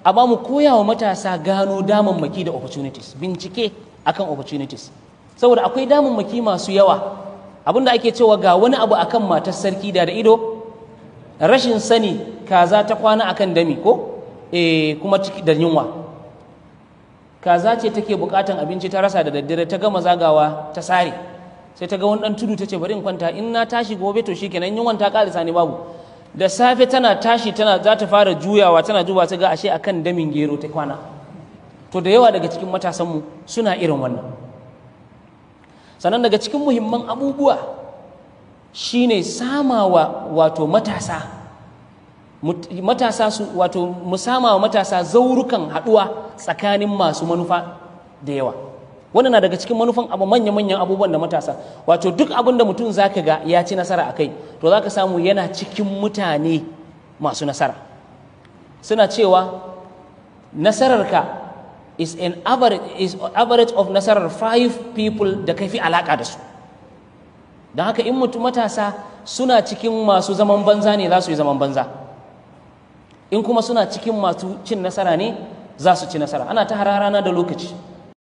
Amma mu koya wa matasa gano damammaki da opportunities, bincike akan opportunities, saboda akwai damammaki masu yawa. Abinda ake cewa ga wani abu akan matar sarki da ido, rashin sani kaza ta kwana akan dami ko kuma da yunwa. Kaza ce take bukatan abinci ta rasa da daddare, ta gama zagawa ta sare, sai ta ga wani dan tudu, ta ce, "Bari in kwanta, in na tashi gobe to shikenan, yunwan ta karisa ni babu." Da safe tana tashi, tana za ta fara juyawa, tana duba, ta ga ashe akan damin gero ta kwana. To, da yawa daga cikin matasanmu suna irin wannan. Sannan daga cikin muhimman abubuwa shine samawa wato matasa su wato mu samawa matasa zaurukan haɗuwa tsakanin masu manufa da yawa. Wannan na daga cikin manufan abu, manya-manyan abubuwan da matasa, wato duk abin da mutum zaka ga ya ci nasara a kai, to zaka samu yana cikin mutane masu nasara. Suna cewa nasararka is an average, is average of nasarar five people da kai fi alaka da su. Don haka in mutum matasa suna cikin masu zaman banza ne, za su yi zaman banza. In kuma suna cikin masu cin nasara ne, za su ci nasara. Ana ta hararana da lokaci.